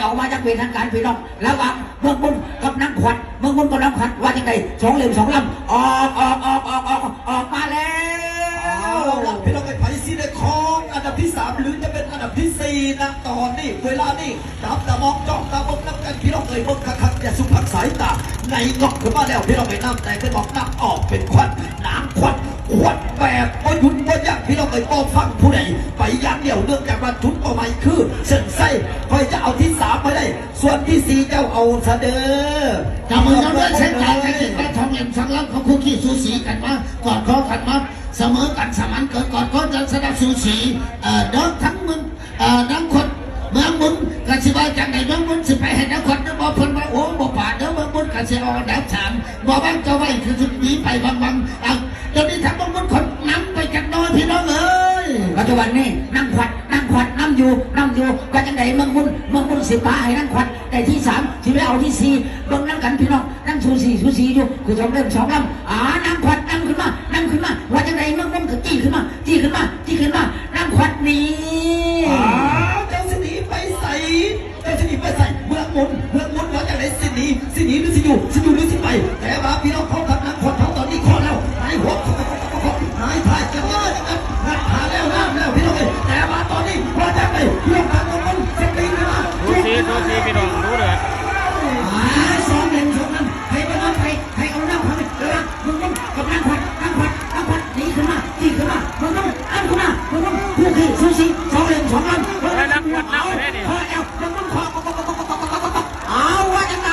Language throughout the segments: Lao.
ອອກມາຢ່າງເປັນທາງການພີ່ນ້ອງ ລະຫວ່າງເມືອງມົນກັບນາງຂວັນ ເມືອງມົນກັບນາງຂວັນ ວ່າຈັ່ງໃດ? ສອງເຫຼັ້ມສອງລຳ ອອກ ອອກ ອອກ ອອກ ອອກ ອອກມາແລ້ວ. ເອົາລະ ພີ່ນ້ອງເອີຍ ໃຜຊິໄດ້ຄອງອັນດັບທີສາມ ຫຼື ຈະເປັນອັນດັບທີສີ່ ນະຕອນນີ້ ເວລານີ້ ຈັບຕາມອງ ຈ້ອງຕາເບິ່ງນຳກັນ ພີ່ນ້ອງເອີຍ ເບິ່ງຄັກໆ ຢ່າສຸພັກສາຍຕາ ໃນງອກຂຶ້ນມາແລ້ວ ພີ່ນ້ອງເອີຍ ນ້ຳແຕກເປັນໝອກ ນ້ຳອອກເປັນຄວັນ ນາງຂວັນ ຂວັນແບບບໍ່ຢຸດບໍ່ຢັ້ງ ພີ່ນ້ອງເອີຍ ບໍ່ຟັງຜູ້ໃດ ໄປຢ່າງດຽວ ເນື່ອງຈາກວ່າຈຸດເປົ້າໝາຍຄືເສັ້ນໄຊ ຂ້ອຍຈະເອົາທີສາມໃຫ້ໄດ້ ສ່ວນທີສີ່ເຈົ້າເອົາຊະເດີ. ຈັບມືກັນເດີ ເຊັ່ນກັນ ຈະຄິດວ່າສອງເຫຼັ້ມສອງລຳຂອງຄູ່ຂີ້ສູສີກັນມາ ກອດຄໍກັນມາ ສະເໝີກັນສະໝັນເກີດ ກອດຄໍກັນສະໜັບສູສີ ເອີ ເດີ ທັງມຶງ ເອີ ນາງຂວັນ ເມືອງມົນກະຊິວ່າຈັ່ງໃດ? ເມືອງມົນຊິໄປໃຫ້ນາງຂວັນ ຫຼື ບໍ່? ເພິ່ນວ່າ ໂອ້ ບໍ່ປານເດີ ເມືອງມົນກະຊິເອົາອັນດັບສາມ ບໍ່ວາງເຈົ້າໄວ້ ຄືຊິໜີໄປວັງໆ ເອົາ ດຽວນີ້ທາງເມືອງມົນຂວັນນຳໄປຈັກໜ້ອຍ ພີ່ນ້ອງເອີຍ. ປັດຈຸບັນນີ້ນາງຂວັນ ນາງຂວັນນຳຢູ່ ນຳຢູ່ ວ່າຈັ່ງໃດ? ເມືອງມົນ ເມືອງມົນຊິປະໃຫ້ນາງຂວັນໄດ້ທີສາມ ຊິໄປເອົາທີສີ່ ເບິ່ງນຳກັນພີ່ນ້ອງ ຍັງສູສີ ສູສີຢູ່ ຄືສອງເຫຼັ້ມສອງລຳ ອາ ນາງຂວັນນຳຂຶ້ນມາ ນຳຂຶ້ນມາ ວ່າຈັ່ງໃດ? ເມືອງມົນກະຈີ້ຂຶ້ນມາ ຈີ້ຂຶ້ນມາ ຈີ້ຂຶ້ນມາ ນາງຂວັນໜີ. ອ້າວ ເຈົ້າຊິໜີໄປໃສ? ເຈົ້າຊິໜີໄປໃສ? ເມືອງມົນ ເມືອງມົນວ່າຈັ່ງໃດ? ຊິໜີ ຊິໜີ ຫຼື ຊິຢູ່? ຊິຢູ່ ຫຼື ຊິໄປ? ແຕ່ວ່າພີ່ນ້ອງເຮົາກັບນາງຂວັນເຮົາຕອນນີ້ຂໍແລ້ວ ຫາຍຫົວ ຫາຍທ້າຍກັນເລີຍ ງັດຫາແລ້ວ ງາມແລ້ວ ພີ່ນ້ອງເອີຍ. ແຕ່ວ່າຕອນນີ້ວ່າຈັ່ງໃດ? ພີ່ນ້ອງທາງເມືອງມົນ ສະຕີຂຶ້ນມາ ສູສີ ສູສີ ພີ່ນ້ອງ ດູເດືອດ ອາ ສອງເຫຼັ້ມສອງລຳ ໃຜບໍ່ນອນໃຜ ໃຜເອົານາງຂວັນ ເອີ ເມືອງມົນກັບນາງຂວັນ ນາງຂວັນ ນາງຂວັນໜີຂຶ້ນມາ ຈີ້ຂຶ້ນມາ ເມືອງມົນນຳຂຶ້ນມາ ເມືອງມົນ ຄູ່ຂີ້ສູສີ ສອງເຫຼັ້ມສອງລຳ ເອີ ນາງຂວັນນຳແທ້ນີ້ ຂໍແລ້ວ ເມືອງມົນຂໍ ເອົາ ວ່າຈັ່ງໃດ?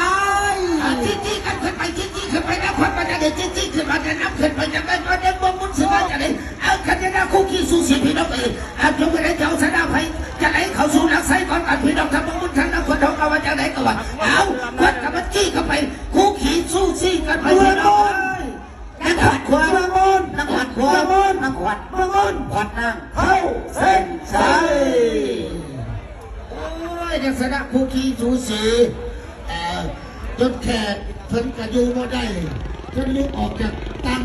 ອາ ຈີ້ໆກັນຂຶ້ນໄປ ຈີ້ໆຂຶ້ນໄປ ນາງຂວັນວ່າຈັ່ງໃດ? ຈີ້ໆຂຶ້ນມາ ນຳຂຶ້ນໄປຈັ່ງໃດ? ເມືອງມົນຊິວ່າຈັ່ງໃດ? ເອົາ ຄັນຊະນະຄູ່ຂີ້ສູສີ ພີ່ນ້ອງເອີຍ ເອົາ ຈົງໄດ້ເຈົ້າຊະນະໃຜ ຈະໄດ້ເຂົ້າສູ່ຫຼັກໄຊກ່ອນກັນ ພີ່ນ້ອງ ທັງເມືອງມົນ ທັງນາງຂວັນ ເຮົາກະວ່າຈັ່ງໃດກະວ່າ ເອົາ ຂວັນກະມາຈີ້ເຂົ້າໄປ ຄູ່ຂີ້ສູສີກັນໄປ ພີ່ນ້ອງເອີຍ. ນາງຂວັນ ນາງຂວັນ ນາງຂວັນ ເມືອງມົນ ນາງຂວັນ ເມືອງມົນ ຂວັນນາງ ເຮົາເສັ້ນໄຊ. ໂອ້ຍ ລັກສະນະຄູ່ຂີ້ສູສີ ເອີ ຈົນແຂກເພິ່ນກະຢູ່ບໍ່ໄດ້ ຈົນລຸກອອກຈາກຕັ່ງ